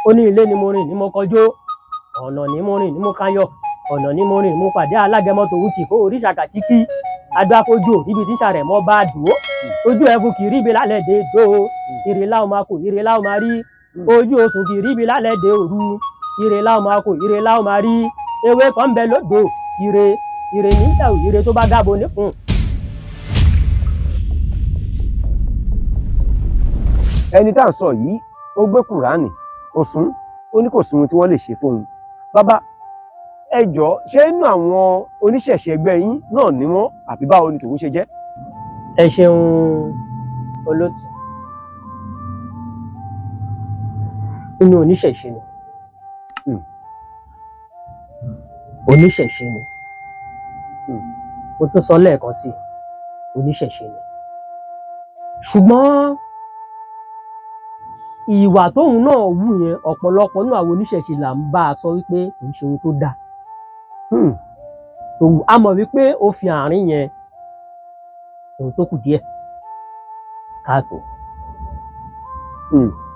Ó ní ilé ni mo rìn ní mo kọjó, ọ̀nà ni mo rìn ní mo kayọ̀, ọ̀nà ni mo rìn ní mo pàdé alágẹmọ tòun tì kó oríṣà kàṣíkí adáfojú ibi tíṣà rẹ̀ mọ́ bá dùn ó ojú ẹ̀fún kì í ríbi lálẹ́ dé dó ire láwọn máa kò, ire láwọn máa rí. Ojú oṣù kì í ríbi lálẹ́ dé òru, ire láwọn máa kò, ire láwọn máa rí. Ewé kan ń bẹ lódò ire, ire níjà ò, ire tó bá dábo níkùn. Ẹni tá à ń sọ yìí, ó gbé Kùránì, ó sún, ó ní kò sí ohun tí wọ́n lè ṣe fóun. Bàbá, ẹ jọ̀ọ́, ṣé inú àwọn oníṣẹ̀ṣe ẹgbẹ́ yín náà ni wọ́n, àbí báwo ni tòun ṣe jẹ́? Ẹ ṣeun olótù. Inú oníṣẹ̀ṣe ni. Oníṣẹ̀ṣe ni. Mo tún sọ lẹ́ẹ̀kan sí i, oníṣẹ̀ṣe ni. Ṣùgbọ́n ìwà tóun náà wù yẹn, ọ̀pọ̀lọpọ̀ nínú àwọn oníṣẹ̀ṣe là ń bá a sọ wípé kì í ṣe ohun tó dáa. Tó wù á mọ̀ wípé ó fi àárín yẹn ohun tó kù díẹ̀ káàtó.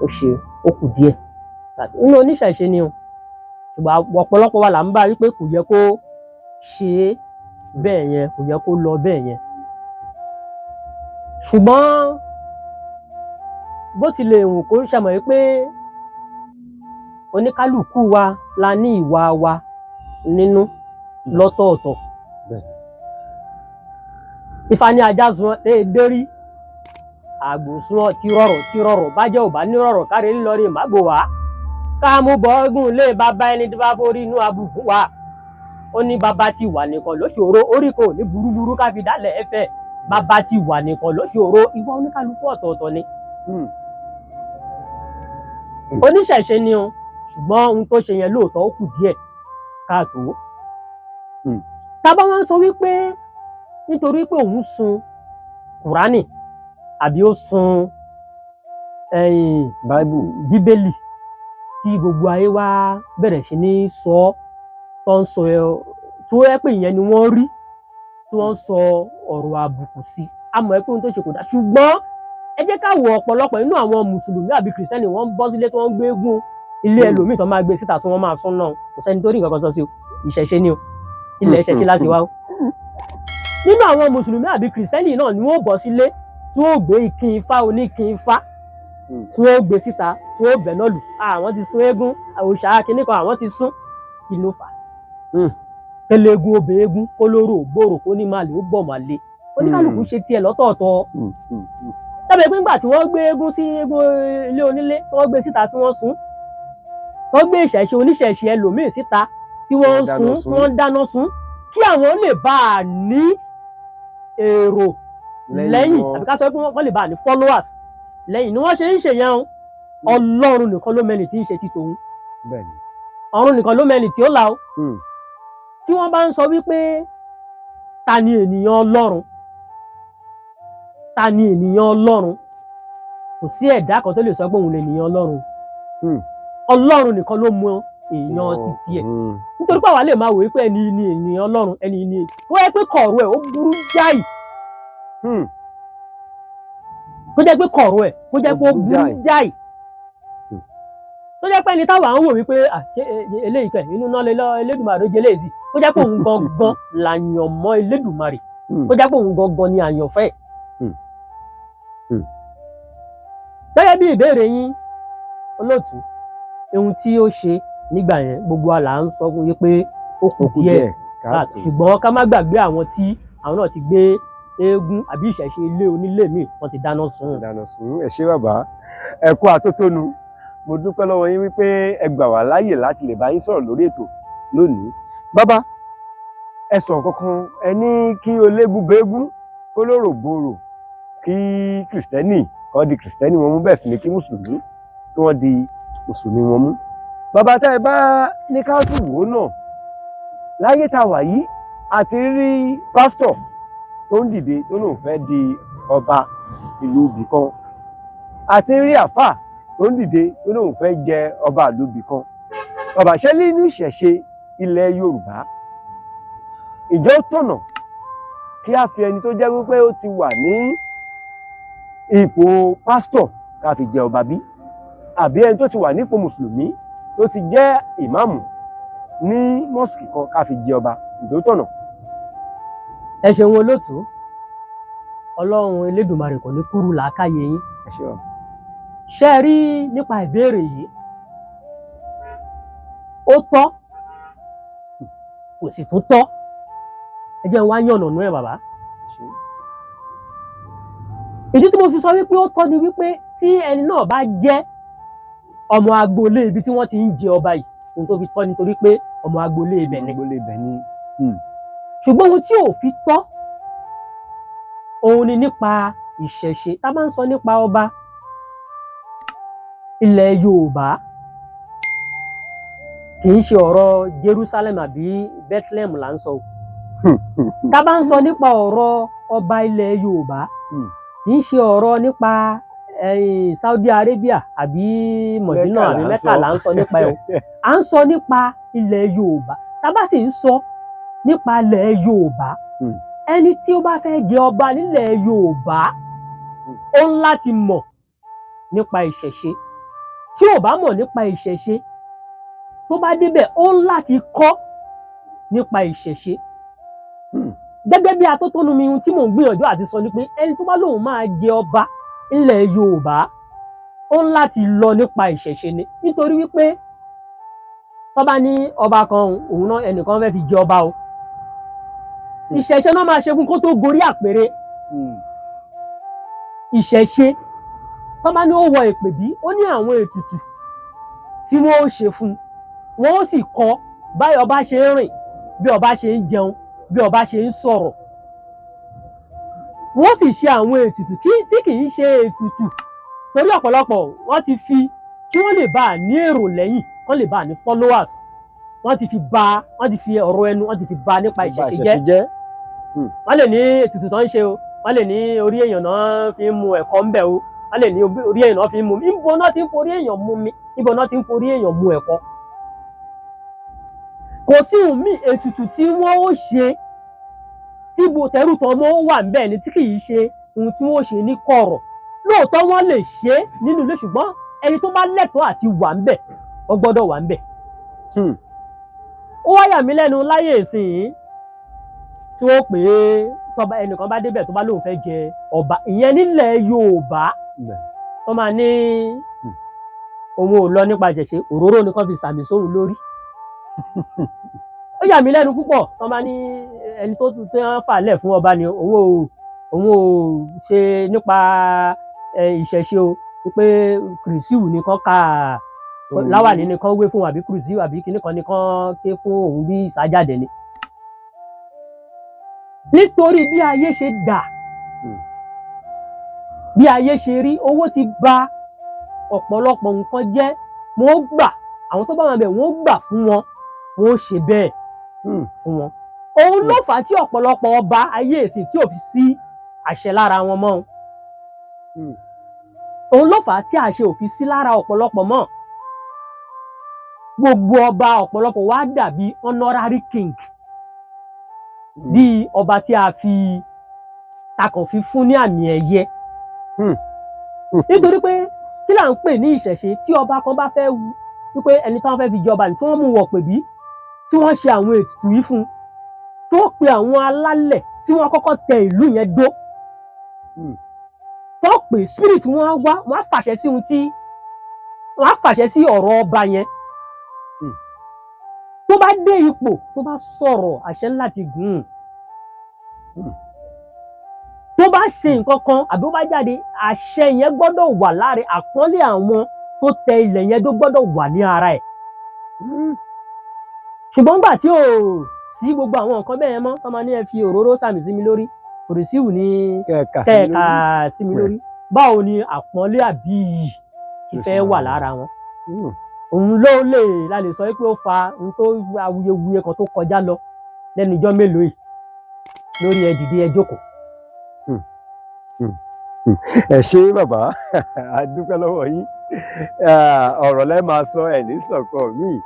Ó ṣe ó kù díẹ̀ káàtó. Inú oníṣẹ̀ṣe ni o. Ṣùgbọ́n ọ̀pọ̀lọpọ̀ wa là ń bá wípé kò yẹ kó ṣe é bẹ́ẹ̀ yẹn, kò yẹ kó lọ bẹ́ẹ̀ yẹn. Ṣùgbọ́n bó tilẹ̀ wù kó ṣàmọ̀ wípé oníkálukú wa la ní ìwà wa nínú lọ́tọ̀ọ̀tọ̀. Ifá ní ajá sun ọ́ tẹ́ ẹ dérí, àgbò sun ọ́ tí rọ̀rọ̀ tí rọ̀rọ̀, bájẹ́ ò bá ní rọ̀rọ̀ káre ńlọrí màgbò wá. Ká mú bọ́gùn lé bàbá ẹni tó bá forí inú abu fún wa. Ó ní bàbá ti wà nìkan lóṣòro, orí kò ní burúburú ká fi dálẹ̀ ẹ̀fẹ̀. Bàbá ti wà nìkan lóṣòro, ìwà oníkálukú ọ̀tọ̀ọ̀tọ̀ ni. Oníṣẹ̀ṣe ni o, ṣùgbọ́n ohun tó ṣe yẹn lóòótọ́ ó kù díẹ̀ káàtó. Tá bá wá ń sọ wípé nítorí pé òun sun Kùránì àbí ó sun Báíbù, Bíbélì tí gbogbo ayé wá bẹ̀rẹ̀ sí ní sọ, tó ń sọ, tó yẹ pé ìyẹn ni wọ́n rí tí wọ́n ń sọ ọ̀rọ̀ àbùkù sí. A mọ̀ pé ohun tó ṣe kò dáa, ṣùgbọ́n ẹ jẹ́ ká wo ọ̀pọ̀lọpọ̀ nínú àwọn mùsùlùmí àbí kìrìsìtẹ́nì, wọ́n ń bọ́ sílé tí wọ́n ń gbé eégún ilé ẹlòmíì tó máa gbé síta tí wọ́n máa sún náà. Kò sẹ́ni tó rí nǹkan kan sọ sí o. Ìṣẹ̀ṣe ni o, ilẹ̀ ìṣẹ̀ṣe láti wá o. Nínú àwọn mùsùlùmí àbí kìrìsìtẹ́nì náà ni wọ́n bọ́ sílé tí wọ́n gbé ikin ifá, oníkin ifá, tí wọ́n gbé síta tí wọ́n bẹ̀ náà lù. Àwọn ti sun eégún òòṣà kìíní kan, àwọn ti sún. Kí ló fà á? Kẹlẹ́gùn obè eégún, kó lóró ògbóró, kó ní màlè ó bọ̀ màlè. Oníkálukú ṣe tiẹ̀ lọ́tọ̀ọ̀tọ̀. Tẹ́bẹ̀ pé ńgbà tí wọ́n gbé eégún sí eégún ilé onílé tí wọ́n gbé síta tí wọ́n sun, tó gbé ìṣẹ̀ṣe oníṣẹ̀ṣe ẹlòmíì síta tí wọ́n ń sun, tí wọ́n ń dáná sun, kí àwọn lè bá a ní èrò lẹ́yìn, àbí ká sọ pé wọ́n lè bá a ní followers lẹ́yìn ni wọ́n ṣe ń ṣe yẹn o. Ọlọ́run nìkan ló mẹ́ni tí ń ṣe ti tòun. Ọ̀run nìkan ló mẹ́ni tí ó là o. Tí wọ́n bá ń sọ wípé ta ni ènìyàn Ọlọ́run, ta ni ènìyàn Ọlọ́run, kò sí ẹ̀dá kan tó lè sọ pé òun lè ènìyàn Ọlọ́run. Ọlọ́run nìkan ló mọ èèyàn títí ẹ̀. Nítorí pé àwa lè máa wò wípé ẹni ni ènìyàn Ọlọ́run, ẹni ni ó yẹ pé kọ̀ọ̀rọ̀ ẹ̀ ó burú jáì. Kó jẹ́ pé kọ̀ọ̀rọ̀ ẹ̀ kó jẹ́ pé ó burú jáì, tó jẹ́ pé ẹni táwa ń wò wípé ṣé eléyìí kẹ̀ inú náà lé Elédùmarè ó jẹ eléyìí sí, kó jẹ́ pé òun gangan làyàn mọ́ Elédùmarè, kó jẹ́ pé òun gangan ni àyànfẹ́. Gẹ́gẹ́ bí ìbéèrè yín olóòtú, ohun tí ó ṣe nígbà yẹn, gbogbo wa là ń sọ fún yín pé ó kù díẹ̀ káàtó, ṣùgbọ́n ká má gbàgbé àwọn tí àwọn náà ti gbé eégún àbí ìṣẹ̀ṣe ilé onílé míì wọ́n ti dáná sun. Ti dáná sun. Ẹ ṣé bàbá, ẹ kú àtótónu. Mo dúpẹ́ lọ́wọ́ yín wípé ẹ gbà wá láàyè láti lè bá yín sọ̀rọ̀ lórí ètò lónìí. Bàbá, ẹ sọ kankan, ẹ ní kí olégún béégún, kó lóró borò, kí kìrìsìtẹ́nì kó di kìrìsìtẹ́nì wọn mú, bẹ́ẹ̀ sì ni kí mùsùlùmí kí wọ́n di mùsùlùmí wọn mú. Bàbá, tá ẹ bá ní ká tún wò ó náà, láyé tá a wà yìí, a ti rí pásítọ̀ tó ń dìde tó lóun fẹ́ di ọba ìlú ibì kan, a ti rí àfáà tó ń dìde tó lóun fẹ́ jẹ ọba ìlú ibì kan. Bàbá, ṣé nínú ìṣẹ̀ṣe ilẹ̀ Yorùbá, ìjọ tọ̀nà kí a fi ẹni tó jẹ́ wípé ó ti wà ní ipò pásítọ̀ ká fi jẹ ọba bí? Àbí ẹni tó ti wà nípò mùsùlùmí, tó ti jẹ́ ìmáàmù ní mosque kan, ká fi jẹ ọba, ǹjẹ́ ó tọ̀nà? Ẹ ṣeun, olóòtú. Ọlọ́run Elédùmarè kò ní kúrú làákàyè yín. Ẹ ṣé o. Ṣé ẹ rí, nípa ìbéèrè yìí, ó tọ́, kò sì tún tọ́. Ẹ jẹ́ n wá yànnàná ẹ̀, bàbá. Ẹ ṣé. Ìdí tí mo fi sọ wípé ó tọ́ ni wípé tí ẹni náà bá jẹ́ ọmọ agboolé ibi tí wọ́n ti ń jẹ ọba yìí, ohun tó fi tọ́ nítorí pé ọmọ agboolé ibẹ̀ ni. Agboolé ibẹ̀ ni. Ṣùgbọ́n ohun tí ò fi tọ́, òun ni nípa ìṣẹ̀ṣe. Tá a bá ń sọ nípa ọba ilẹ̀ Yorùbá, kì í ṣe ọ̀rọ̀ Jerusalem àbí Bethlehem là ń sọ o. Tá a bá ń sọ nípa ọ̀rọ̀ ọba ilẹ̀ Yorùbá, kì í ṣe ọ̀rọ̀ nípa Saudi Arabia àbí Mọ̀dínà Mẹ́kà àbí là ń Mẹ́kà sọ. Là ń sọ nípa ẹ̀ o. À ń sọ nípa ilẹ̀ Yorùbá. Tá a bá sì ń sọ nípa ilẹ̀ Yorùbá, ẹni tí ó bá fẹ́ jẹ ọba nílẹ̀ Yorùbá, ó ń láti mọ̀ nípa ìṣẹ̀ṣe. Tí ò bá mọ̀ nípa ìṣẹ̀ṣe, tó bá débẹ̀, ó ń láti kọ́ nípa ìṣẹ̀ṣe. Gẹ́gẹ́ bí atótónu mi, ohun tí mò ń gbìyànjú àti sọ ni pé ẹni tó bá lóun máa jẹ ọba nílẹ̀ Yorùbá, ó ń láti lọ nípa ìṣẹ̀ṣe ni, nítorí wípé tó bá ní ọba kan, òun náà ẹnìkan fẹ́ fi jẹ ọba o, ìṣẹ̀ṣe náà máa ṣe fún kó tó gorí àpèrè. Ìṣẹ̀ṣe, tó bá ní ó wọ ìpèbí, ó ní àwọn ètùtù tí wọ́n ó ṣe fún un, wọ́n ó sì kọ́ báyìí ọba ṣe ń rìn, bí ọba ṣe ń jẹun, bí ọba ṣe ń sọ̀rọ̀. Wọ́n sì ṣe àwọn ètùtù tí kì í ṣe ètùtù, torí ọ̀pọ̀lọpọ̀ wọ́n ti fi kí wọ́n lè bá a ní èrò lẹ́yìn, wọ́n lè bá a ní followers, wọ́n ti fi ọ̀rọ̀ ẹnu, wọ́n ti fi ba nípa Bà ìṣẹ̀ṣe jẹ́. Ìṣẹ̀ṣe jẹ́. Wọ́n lè ní ètùtù tó ń ṣe o, wọ́n lè ní orí èèyàn náà fi ń mu ẹ̀kọ́ ńbẹ̀ o, wọ́n lè ní orí èèyàn náà fi ń mu. Níbo náà ti ń forí èèyàn mu mi? Níbo náà ti ń forí èèyàn mu ẹ̀kọ́? Kò sí ohun míì, ètùtù tí wọ́n ó ṣe tí bo tẹrù tọmọ ó wà ńbẹ̀ ni, tí kì í ṣe ohun tí wọ́n ó ṣe ní kọ̀rọ̀. Lóòótọ́, wọ́n lè ṣe é nínú ilé, ṣùgbọ́n ẹni tó bá lẹ́tọ̀ọ́ àti wà ńbẹ̀, ó gbọ́dọ̀ wà ńbẹ̀. Ó wá yà mí lẹ́nu láyé ìsìn tí wọ́n pè é, tọba ẹnìkan bá débẹ̀, tó bá lóun fẹ́ jẹ ọba ìyẹn nílẹ̀ Yorùbá, wọ́n máa ní òun ò lọ nípa ìṣẹ̀ṣe, òróró nìkan fi sàmì sóhun lórí. Ó yà mí lẹ́nu púpọ̀. Wọ́n máa ní ẹni tó ń fà lẹ̀ fún ọba ni, òun ò ṣe nípa ìṣẹ̀ṣe o, wípé kùrìsíù nìkan ká láwàní nìkan wé fún, àbí kùrìsíù àbí kíní kan nìkan ké fún òun bí ìsájáde ni. Nítorí bí ayé ṣe dà, bí ayé ṣe rí, owó ti bà ọ̀pọ̀lọpọ̀ nǹkan jẹ́. Wọ́n gbà àwọn tó bá wọn bẹ̀, wọ́n gbà fún wọn, wọ́n ṣe bẹ́ẹ̀ fún wọn. Òun ló fà á tí ọ̀pọ̀lọpọ̀ ọba ayé ìsìn tí ò fi sí àṣẹ lára wọn mọ́. Òun ló fà á tí àṣẹ ò fi sí lára ọ̀pọ̀lọpọ̀ mọ́. Gbogbo ọba ọ̀pọ̀lọpọ̀ wá dàbí honorary king, bíi ọba tí a fi takàn fi fún ní àmì ẹ̀yẹ. Nítorí pé kí là ń pè ní ìṣẹ̀ṣe? Tí ọba kan bá fẹ́ wípé ẹni tí wọ́n fẹ́ fi jọba ní, tí wọ́n mú wọ̀ pèbí, tí wọ́n ṣe àwọn ètùtù yìí fún un, tí wọ́n pe àwọn alálẹ̀ tí wọ́n kọ́kọ́ tẹ ìlú yẹn dó, tó pè spirit, wọn á wá, wọn á fàṣẹ sí ohun tí wọn á fàṣẹ sí ọ̀rọ̀ ọba yẹn. Tó bá dé ipò, tó bá sọ̀rọ̀, àṣẹ ńlá ti gùn ún. Tó bá ṣe nǹkan kan àbí ó bá jáde, àṣẹ yẹn gbọ́dọ̀ wà lára. Àpọ́nlé àwọn tó tẹ ilẹ̀ yẹn tó gbọ́dọ̀ wà ní ara ẹ̀. Ṣùgbọ́n nígbà tí ò sí gbogbo àwọn nǹkan bẹ́ẹ̀ yẹn mọ́, tó máa ní ẹ fi òróró sàmì sí mi lórí, kòrìsíwù ní kẹ́ẹ̀ka sí mi kẹ́ẹ̀ka lórí. sí mi lórí, báwo ni àpọ́nlé àbí iyì ti Ló ṣe fẹ́ máa wà wà. lára wọn? Òun ló lè la lè sọ pé ó fa ohun tó awuyewuye kan tó kọjá lọ lẹ́nu ijọ́ mélòó yìí lórí ẹ dìde, ẹ jókòó. Ẹ ṣé bàbá, a dúpẹ́ lọ́wọ́ yín. Ah, ọ̀rọ̀ lẹ́ máa sọ, ẹ̀ ní sọ̀kan míì,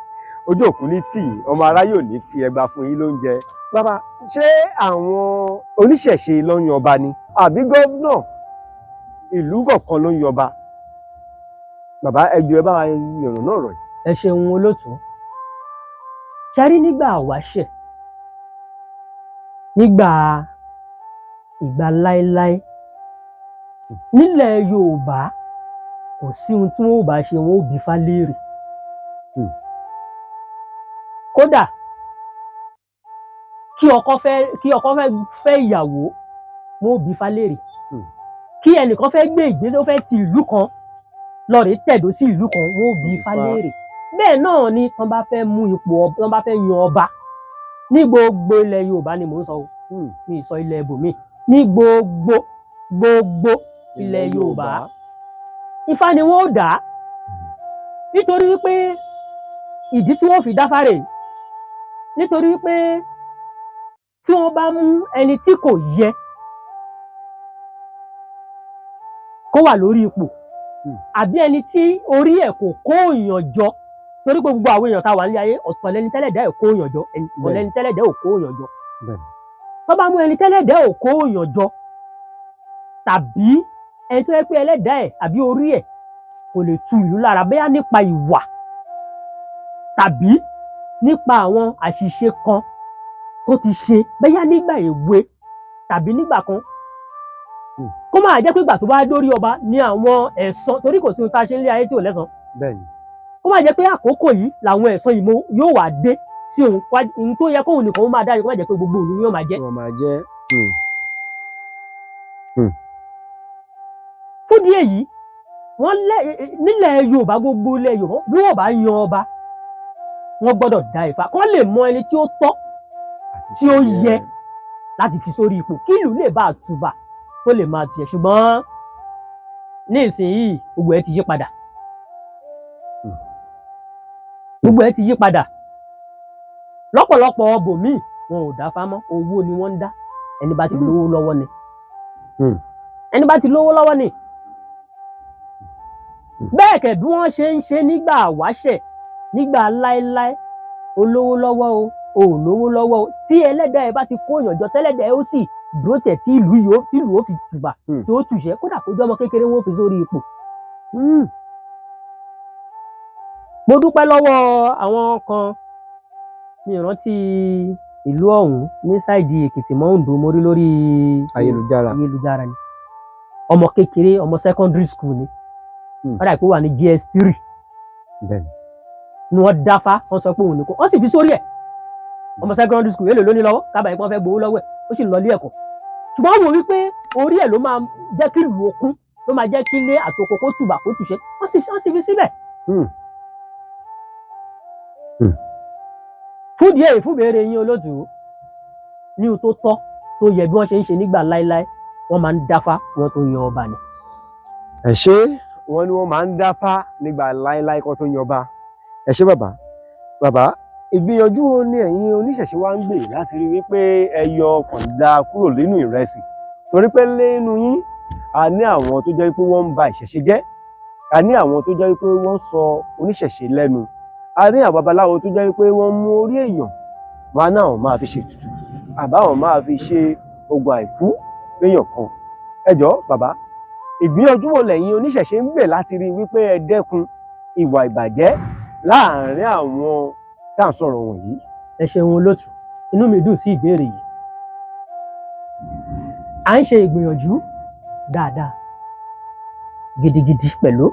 ojú òkú ní tì yín, ọmọ aráyò ní fi ẹgba fún yín lóúnjẹ. Bàbá, ṣé àwọn oníṣẹ̀ṣe ló ń yan ọba ni, àbí governor ìlú kọ̀ọ̀kan ló ń yan ọba? Bàbá, ẹ jọ̀ọ́, ẹ bá wa yànnà náà rọ̀ yìí. Ẹ ṣeun, olóòtú. Ṣẹ́rí, nígbà wáṣẹ̀, nígbà ìgbà láéláé nílẹ̀ Yorùbá, kò sí ohun tí wọ́n ò bá ṣe, wọ́n ò bí Ifá léèrè. Kódà kí ọkọ fẹ́ fẹ́ ìyàwó, wọ́n ò bí Ifá léèrè. Kí ẹnìkan fẹ́ gbé ìgbésẹ̀, ó fẹ́ ti ìlú kan lọ rèé tẹ̀dó sí ìlú kan, wọ́n ò bí Ifá Ifá. léèrè. Bẹ́ẹ̀ náà ni tán bá fẹ́ mú ipò ọba, tán bá fẹ́ yan ọba ní gbogbo ilẹ̀ Yorùbá ni mò ń sọ o, mi ì sọ ilẹ̀ ibòmíì, ní gbogbo gbogbo ilẹ̀ Yorùbá, Ifá ni wọ́n ó dá, nítorí wípé ìdí tí wọ́n fi dáfá rèé, nítorí wípé tí wọ́n bá mú ẹni tí kò yẹ kó wà lórí ipò, àbí ẹni tí orí ẹ̀ kò kó èèyàn jọ, torí pé gbogbo àwọn èèyàn tá a wà nílé ayé, ọ̀tọ̀ lẹni tẹ́lẹ̀dá ẹ̀ kó èèyàn jọ, ọ̀tọ̀ lẹni tẹ́lẹ̀dá ò kó èèyàn jọ. Tó bá mú ẹni tẹ́lẹ̀dá ò kó èèyàn jọ, tàbí ẹni tó yẹ pé ẹlẹ́dàá ẹ̀ àbí orí ẹ̀ kò lè tu ìlú lára, bóyá nípa ìwà tàbí nípa àwọn àṣìṣe kan tó ti ṣe, bóyá nígbà èwe tàbí nígbà kan, kó máa jẹ́ pé ìgbà tó bá dórí ọba ní àwọn ẹ̀san, torí kò sí ohun tá a ṣe nílé ayé tí ò lẹ́san, kó má jẹ́ pé àkókò yìí làwọn ẹ̀san yìí yóò wá dé sí òun, ohun tó yẹ kóun nìkan ó máa dájú, kó má jẹ́ pé gbogbo ìlú ni yóò máa jẹ́. Wọ́n máa jẹ́. Fún díẹ̀ yìí, wọ́n lẹ́ nílẹ̀ Yorùbá, gbogbo ilẹ̀ Yorùbá, bí wọ́n bá yan ọba, wọ́n gbọ́dọ̀ dá Ifá kó lè mọ ẹni tí ó tọ́, Àti tí ó yẹ láti fi sórí ipò, kí ìlú lè bá a tùbà, kó lè máa tiẹ̀. Ṣùgbọ́n ní ìsinyìí, gbogbo ẹ̀ ti yí padà. Gbogbo ẹ̀ ti yí padà lọ́pọ̀lọpọ̀. Ọbòmíì, wọn ò dáfá mọ́, owó ni wọ́n ń dá. Ẹni bá ti lówó lọ́wọ́ ni. Ẹni bá ti lówó lọ́wọ́ ni. Bẹ́ẹ̀ kẹ̀, bí wọ́n ṣe ń ṣe nígbà wáṣẹ̀, nígbà láéláé, olówó lọ́wọ́ o, ò lówó lọ́wọ́ o, tí ẹlẹ́dàá ẹ bá ti kó èèyàn jọ, tẹ́lẹ̀dàá ẹ ó sì dúró tẹ̀, tí ìlú yìí ó tí ìlú ó fi tùbà, tí ó tùṣẹ́, kódà kó jẹ́ ọmọ kékeré, wọn ó fi sórí ipò. Mo dúpẹ́ lọ́wọ́ àwọn kan, mi ò rántí ìlú ọ̀hún, ní side Èkìtì mọ́ Oǹdó, mo rí lórí Ayélujára. ayélujára ni. Ọmọ kékeré, ọmọ secondary school ni, ó dà pé ó wà ní JS3, ni wọ́n dáfá, wọ́n sọ pé òun nìkan, wọ́n sì fi sórí ẹ̀. Ọmọ secondary school, èlò ló ní lọ́wọ́ kábàáyé pé wọ́n fẹ́ gbowó lọ́wọ́ ẹ̀? Ó sì ń lọ ilé ẹ̀kọ́, ṣùgbọ́n wọ́n wò wípé orí ẹ̀ ló máa jẹ́ kí ìlú okún, ló máa jẹ́ kí ilé àtoko kó tùbà kó tùṣẹ́, wọ́n sì fi síbẹ̀. Fún díẹ̀, fún béèrè yín, olóòtú, ní ohun tó tọ́ tó yẹ, bí wọ́n ṣe ń ṣe nígbà láéláé, wọ́n máa ń dáfá wọ́n tó yan ọba ni. Ẹ ṣé. Wọ́n ní wọ́n máa ń dáfá nígbà láéláé kó tó yan ọba. Ẹ ṣé, bàbá. Bàbá, ìgbìyànjú wo ni ẹ̀yin oníṣẹ̀ṣe wa ń gbè láti rí wípé ẹ yọ kànda kúrò nínú ìrẹsì? Torí pé nínú yín, a ní àwọn tó jẹ́ pé wọ́n ń ba ìṣẹ̀ṣe jẹ́, a ní àwọn tó jẹ́ pé wọ́n sọ oníṣẹ̀ṣe lẹ́nu, a ní àwọn babaláwo tó jẹ́ pé wọ́n mú orí èèyàn wọn náà máa fi ṣètùtù, àbáwọn máa fi ṣe oògùn àìkú léèyàn kan. Ẹ jọ̀ọ́ bàbá, ìgbìyànjú wo lẹ̀yin oníṣẹ̀ṣe ń gbè láti rí wípé ẹ dẹ́kun ìwà ìbàjẹ́ láàárín àwọn tá à ń sọ̀rọ̀ wọ̀nyí? Ẹ ṣeun, olóòtú, inú mi dùn sí ìbéèrè yìí. À ń ṣe ìgbìyànjú dáadáa gidigidi pẹ̀lú,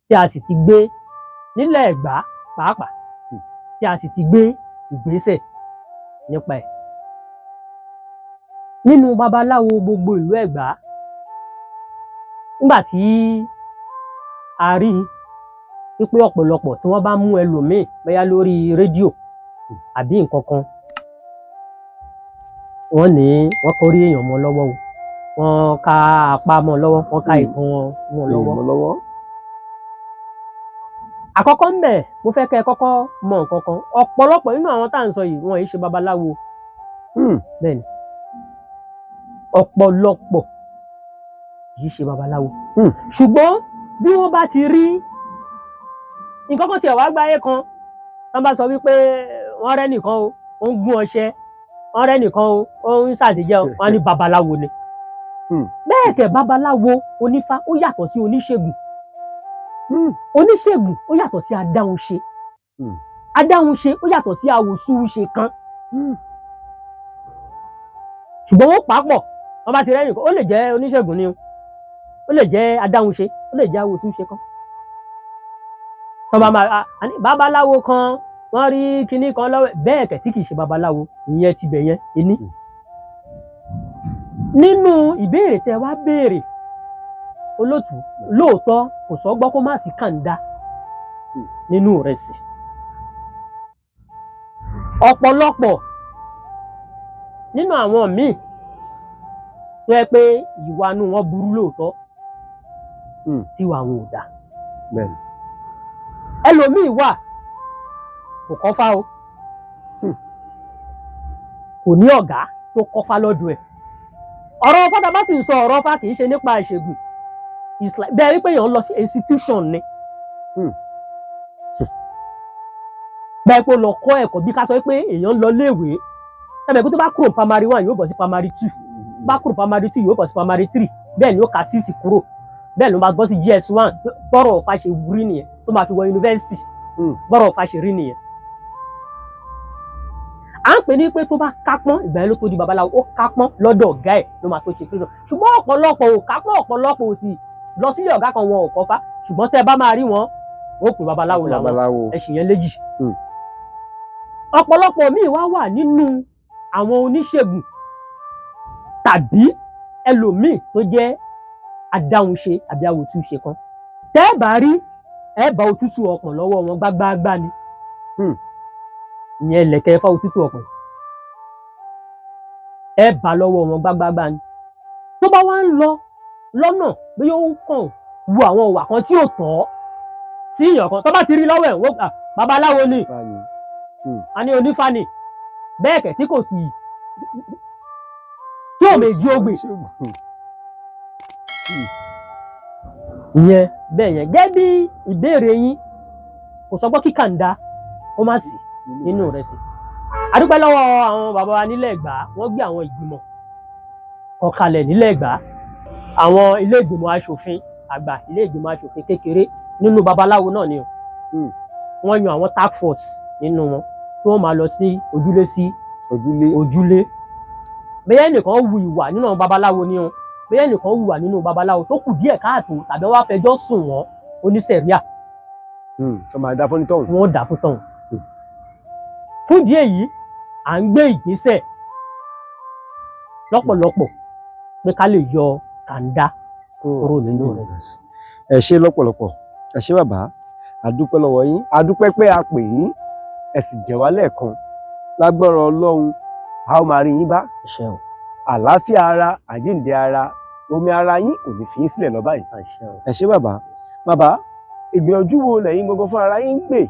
tí a sì ti gbé nílẹ̀ Ẹ̀gbá pàápàá, tí a sì ti gbé ìgbésẹ̀ nípa ẹ̀. Nínú babaláwo gbogbo ìlú Ẹ̀gbá, nígbà tí a rí wípé ọ̀pọ̀lọpọ̀ tí wọ́n bá mú ẹlòmíì, bóyá lórí rédíò àbí nǹkan kan, wọ́n ní wọ́n kórí èèyàn mọ́ lọ́wọ́ o, wọ́n ká apá mọ́ lọ́wọ́, wọ́n ká ìtàn mọ́ lọ́wọ́. Mọ́ lọ́wọ́. Àkọ́kọ́ ńbẹ̀, mo fẹ́ kẹ́ ẹ kọ́kọ́ mọ nǹkan kan. Ọ̀pọ̀lọpọ̀ nínú àwọn tá à ń sọ yìí, wọn yìí ṣe babaláwo. Bẹ́ẹ̀ ni, ọ̀pọ̀lọpọ̀ yìí ṣe babaláwo. Ṣùgbọ́n bí wọ́n bá ti rí nǹkan kan tiẹ̀ wá gbáyé kan, wọ́n bá sọ wípé wọ́n rẹ́ nìkan o, ó ń gún ọṣẹ, wọ́n rẹ́ nìkan o, ó ń ṣàṣejẹ o, wọ́n á ní babaláwo ni. Bẹ́ẹ̀ kẹ̀, babaláwo onífá ó yàtọ̀ sí oníṣègùn. Oníṣègùn ó yàtọ̀ sí adáhunṣe. Adáhunṣe ó yàtọ̀ sí awòsúnṣe kan. Ṣùgbọ́n wọ́n pàápọ̀, wọ́n bá ti rẹ́rìn, ó lè jẹ́ oníṣègùn ni o, ó lè jẹ́ adáhunṣe, ó lè jẹ́ awòsúnṣe kan. Tọ́ba máa babaláwo kan, wọ́n rí kinní kan lọ́wọ́ bẹ́ẹ̀ kẹ̀ tí kì í ṣe babaláwo, ìyẹn ti bẹ̀ yẹn ení. Nínú ìbéèrè tẹ wá béèrè, olótùú, lóòótọ́ kò sọ́gbọ́n kó má sí kàńdá nínú ìrẹsì. Ọ̀pọ̀lọpọ̀ nínú àwọn míì tó yẹ pé ìwà inú wọn burú lóòótọ́, tí ìwà wọn ò dáa. Ẹlòmíì wà, kò kọ́fá o, kò ní ọ̀gá tó kọ́fá lọ́dọ̀ ẹ̀. Ọ̀rọ̀ Ifá tá a bá sì ń sọ, ọ̀rọ̀ Ifá kì í ṣe nípa ìṣègùn. It's like bẹ́ẹ̀ wípé èèyàn ń lọ sí institution ni, bẹ́ẹ̀ pé ó lọ kọ́ ẹ̀kọ́, bí ká sọ pé èèyàn ń lọ léèwé ẹ̀bẹ̀ kó tó bá kúrò primary one, yóò bọ̀ sí primary two, bá kúrò primary two, yóò bọ̀ sí primary three, bẹ́ẹ̀ ni ó ka six kúrò, bẹ́ẹ̀ ló máa gbọ́ sí JS one. Bọ́rọ̀ Ifá ṣe rí nìyẹn tó máa fi wọ yunifásitì. Bọ́rọ̀ Ifá ṣe rí nìyẹn. À ń pè ní pé tó bá kápọ́n, ìgbà yẹn ló tó di babaláwo. Ó kápọ́n lọ́dọ̀ ọ̀gá ẹ̀ ló máa tó ṣe freedom. Ṣùgbọ́n ọ̀pọ̀lọpọ̀ ò kápọ́n, ọ̀pọ̀lọpọ̀ ò sì lọ sílé ọ̀gá kan, wọn ò kọ́fá, ṣùgbọ́n tẹ́ ẹ bá máa rí wọn, wọn ò pè babaláwo làwọn. Babaláwo. Ẹ̀sìn yẹn léjì. Ọ̀pọ̀lọpọ̀ míì wá wà nínú àwọn oníṣègùn tàbí ẹlòmíì tó jẹ́ adáhunṣe àbí awòsúnṣe kan, tẹ́ ẹ bá rí, ẹ bá òtútù ọkàn lọ́wọ́ wọn gbágbáágbá ni. Ìyẹn lẹ̀kẹ̀ fá, òtútù ọkàn, ẹ bá lọ́wọ́ wọn gbágbáágbá ni. Tó bá wá ń lọ lọ́nà, bóyá ó ń kàn wu àwọn ìwà kan tí ò tọ́ sí èèyàn kan, tó bá ti rí lọ́wọ́ ẹ̀, wọ́n gbà babaláwo ni. Ifá ni. A ní onífá ni, bẹ́ẹ̀ kẹ̀ tí kò sì tí ò méjì ó gbè. Oníṣègùn. Ìyẹn bẹ́ẹ̀ yẹn. Gẹ́gẹ́ bí ìbéèrè yín, kò sọ pé kíkàǹda kó má sí nínú rẹ̀ sí. A dúpẹ́ lọ́wọ́ àwọn bàbá wa nílẹ̀ Ẹ̀gbá, wọ́n gbé àwọn ìgbìmọ̀ kan kalẹ̀ nílẹ̀ Ẹ̀gbá, àwọn ilé ìgbìmọ̀ aṣòfin àgbà, ilé ìgbìmọ̀ aṣòfin kékeré nínú babaláwo náà ni o. Wọ́n yan àwọn task force nínú wọn tí wọ́n máa lọ sí ojúlé sí ojúlé. Ojúlé. Bẹ́ẹ̀ ẹnìkan hu ìwà nínú àwọn babaláwo ni o, bẹ́ẹ̀ ẹnìkan hùwà nínú babaláwo tó kù díẹ̀ káàtó, tàbí wọ́n wá fẹjọ́ sùn wọ́n, oníṣẹ̀ríà Tó máa dá fún onítọ̀hún. Wọ́n dà fún tọ̀hún. Fún ìdí èyí, à ń gbé ìgbésẹ̀ lọ́pọ̀lọpọ̀ pé ká lè yọ kàńdá kúrò nínú rẹ̀. Ẹ ṣé lọ́pọ̀lọpọ̀, ẹ ṣé bàbá, a dúpẹ́ lọ́wọ́ yín, a dúpẹ́ pé a pè yín, ẹ sì jẹ́ wá lẹ́ẹ̀kan. Lágbára Ọlọ́run, a ó máa rí yín bá. Àṣẹ o. Àlàáfíà ara, àjíǹde ara, omi ara yín kò ní fi yín sílẹ̀ lọ báyìí. Àṣẹ o. Ẹ ṣé bàbá. Bàbá, ìgbìyànjú wo lẹ̀yin gangan fún ara yín ń gbè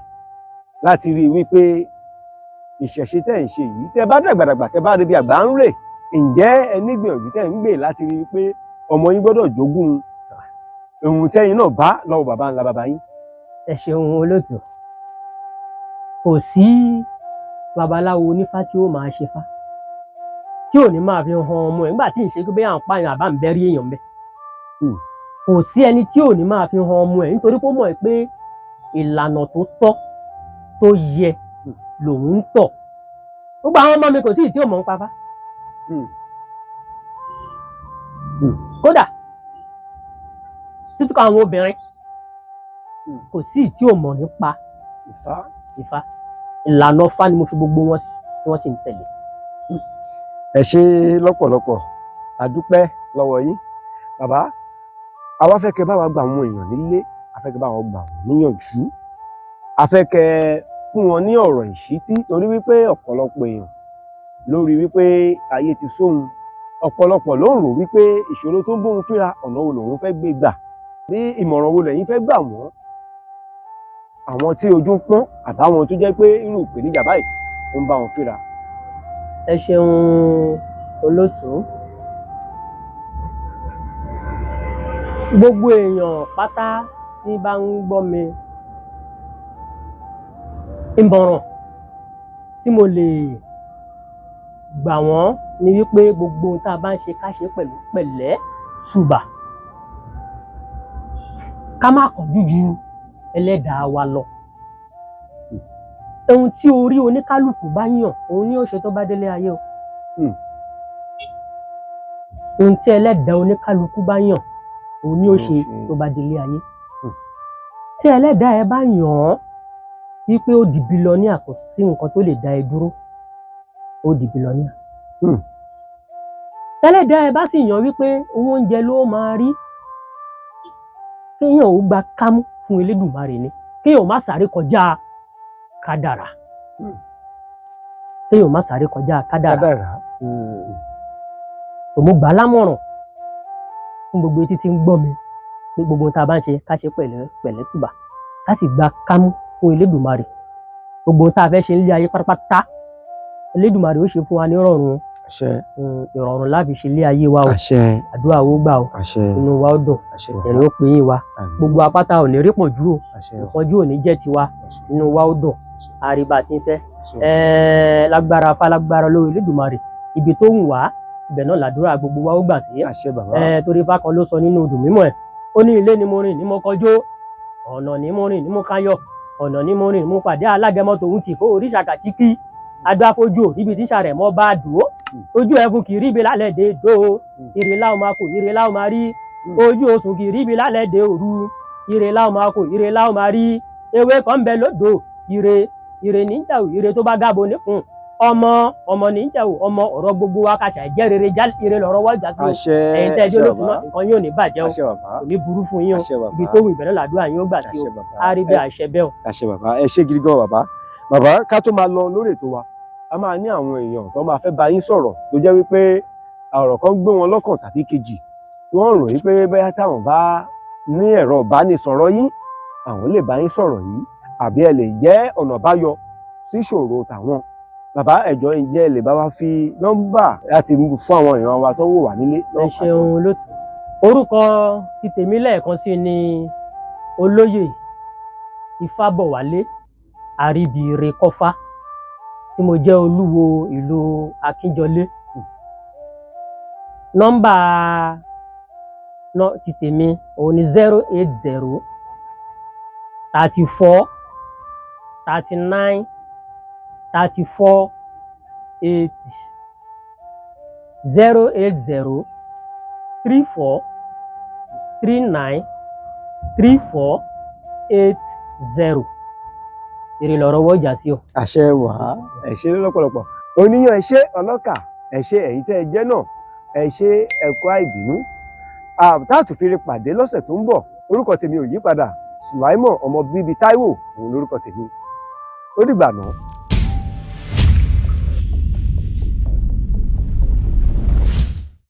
láti rí i wípé ìṣẹ̀ṣe tẹ́ ń ṣe yìí, tẹ́ bá dàgbàdàgbà, tẹ́ bá rí bí àgbà ń rè, ǹjẹ́ ẹ ní gbìyànjú tẹ́ ń gbè láti rí i wípé ọmọ yín gbọ́dọ̀ jogún ohun tẹ́yin náà bá lọ́wọ́ bàbá ńlá bàbá yín? Ẹ ṣeun, olóòtú. Kò sí babaláwo onífá tí ó máa ṣe fá tí ò ní máa fi hàn ọmọ ẹ̀ nígbà tí ń ṣe pé bẹ́ẹ̀ à ń pààyàn àbá ń bẹ́rí èèyàn bẹ́ẹ̀. Kò sí ẹni tí ò ní máa fi hàn ọmọ ẹ̀, nítorí pé ó mọ̀ ẹ́ pé ìlànà tó tọ́ tó yẹ lòun ń tọ̀. Gbogbo àwọn ọmọ mi, kò sí ìyí tí ò mọ̀ ń pa fá. Kódà títí kan àwọn obìnrin, kò sí ìyí tí ò mọ̀ nípa Ifá. Ifá. Ìlànà Ifá ni mo fi gbogbo wọn sí, tí wọ́n sì ń tẹ̀lé. Ẹ ṣé lọ́pọ̀lọpọ̀, a dúpẹ́ lọ́wọ́ yín bàbá. Àwa fẹ́ kẹ́ bá wa gba àwọn èèyàn nílé, a fẹ́ kẹ́ bá wọn gbà wọ́n níyànjú, a fẹ́ kẹ́ fún wọn ní ọ̀rọ̀ ìṣítí, torí wípé ọ̀pọ̀lọpọ̀ èèyàn lórí wípé ayé ti sóhun, ọ̀pọ̀lọpọ̀ ló ń rò wípé ìṣòro tó ń bóun fínra, ọ̀nà wo lòun fẹ́ gbé gbà, bí ìmọ̀ràn wo lẹ̀yin fẹ́ gbà wọ́n, àwọn tí ojú ń pọ́n àbáwọn tó jẹ́ pé irú ìpèníjà báyìí ó ń bá wọn fínra? Ẹ ṣeun, olótùú. Gbogbo èèyàn pátá tí bá ń gbọ́ mi, ìmọ̀ràn tí mo lè gbà wọ́n ni wípé gbogbo ohun tá a bá ń ṣe, ká ṣe pẹ̀lú pẹ̀lẹ́ tùbà, ká má kánjú ju ẹlẹ́dàá wa lọ. Ohun tí orí oníkálukú bá yàn, òun ni ó ṣe tó bá délé ayé o. Ohun tí ẹlẹ́dàá oníkálukú bá yàn, òun ni ó ṣe tó bá délé ayé. Tí ẹlẹ́dàá ẹ bá yàn án wípé ó di bílọ́níà, kò sí nǹkan tó lè dá ẹ dúró, ó di bílọ́níà. Tẹ́lẹ̀dá ẹ bá sì yàn wípé owó oúnjẹ ló máa rí, kéèyàn ó gba kámú fún Elédùmarè ni, kéèyàn má sáré kọjá kádàrá. Kéèyàn má sáré kọjá kádàrá. Kádàrá. Mo gbà á lámọ̀ràn fún gbogbo etí tí ń gbọ́ mi pé gbogbo ohun tá a bá ń ṣe, ká ṣe pẹ̀lẹ́ pẹ̀lẹ́ tùbà, ká sì gba kámú fún Elédùmarè. Gbogbo ohun tá a fẹ́ ṣe nílé ayé pátápátá, Elédùmarè ó ṣe fún wa ní ìrọ̀rùn. Àṣẹ. Ìrọ̀rùn láfi ṣe ilé ayé wa o. Àṣẹ. Àdúrà wo gbà o. Àṣẹ. Inú wa ó dùn. Àṣẹ. Ẹ̀rín ó pè yín wa. Àmín. Gbogbo apáta ò ní rí pọ̀njú o. Àṣẹ. Ìpọ́njú ò ní jẹ́ tiwa. Àṣẹ. Inú wa ó dùn, àríbá tí ń fẹ́. Àṣẹ. Lágbára falágbára lórí Elédùmarè, ibi tó ń wá ibẹ̀ náà làdúrà gbogbo wa ó gbà sí. Àṣẹ bàbá. Torí bákan ló sọ nínú odù mímọ́ ẹ̀, ó ní ilé ni mo rìn ní mo kọjó, ọ̀nà ni mo rìn ní mo káyọ̀, ọ̀nà ni mo rìn ní mo pàdé alágẹmọ tòun tì kó oríṣà kàṣíkí agbáfojú ò ríbi tíṣà rẹ̀ mọ́ bá dùn ó, ojú ẹfun kì í ríbi lálẹ́ dé dó, ire láwọn máa kò, ire láwọn máa rí, ojú osùn kì í ríbi lálẹ́ dé òru, ire láwọn máa kò, ire láwọn máa rí, ewé kan ń bẹ lódò, ire ire níjà ò, ire tó bá gábo níkùn ọmọ ọmọ níjà ò, ọmọ ọ̀rọ̀ gbogbo wa kàṣà jẹ́ rere já ire lọ́rọ̀ wọ́n já sí o. Àṣẹ. Ẹ̀yin tẹ́ ẹ jẹ́ Àṣẹ olóòtú bàbá. náà, nǹkan yóò ní bàjẹ́ o. Àṣẹ bàbá. Kò ní burú fún yín o. Àṣẹ bàbá. Ibi tó wù ìbẹ̀rẹ̀ làdúrà yín ó gbà sí o. Àṣẹ bàbá. Á rí bí àṣẹ bẹ́ẹ̀ o. Àṣẹ bàbá, ẹ ṣé gidi gan bàbá. Bàbá, ká tó máa lọ lórí ètò wa, a máa ní àwọn èèyàn tó máa fẹ́ bá yín sọ̀rọ̀, tó jẹ́ wípé ọ̀rọ̀ kan gbé wọn lọ́kàn tàbí kejì, tí wọ́n rò wípé bóyá táwọn bá ní ẹ̀rọ ìbánisọ̀rọ̀ yín, àwọn lè bá yín sọ̀rọ̀ yìí, àbí ẹ lè jẹ́ ọ̀nà àbáyọ sí ìṣòro tàwọn. Bàbá, ẹ jọ̀ọ́, ǹjẹ́ ẹ lè bá wa fi nọ́mbà láti fún àwọn èèyàn wa tó ń wò wá nílé? Ẹ ṣeun lótú. Orúkọ ti tèmi lẹ́ẹ̀kan sí ni Olóyè Ifábọ̀wálé Àríbìire Kọ́fá, tí mo jẹ́ olúwo ìlú Akínjọlé. Nọ́mbà ti tèmi òun ni 08034393480, 08034393480. Èrè lọ̀rọ̀ wọ́jà sí o. Àṣẹ wà á. Ẹ ṣé lọ́pọ̀lọpọ̀. Oníyàn, ẹ ṣé. Ọlọ́kà, ẹ ṣé. Ẹ̀yin tẹ́ ẹ jẹ́ náà, ẹ ṣé, ẹ kú àìbínú. Táàtù fi rí pàdé lọ́sẹ̀ tó ń bọ̀, orúkọ tèmi ò yí padà, Sùláìmọ̀ ọmọ bíbí Táíwò òun lórúkọ tèmi. Ó dìgbà náà.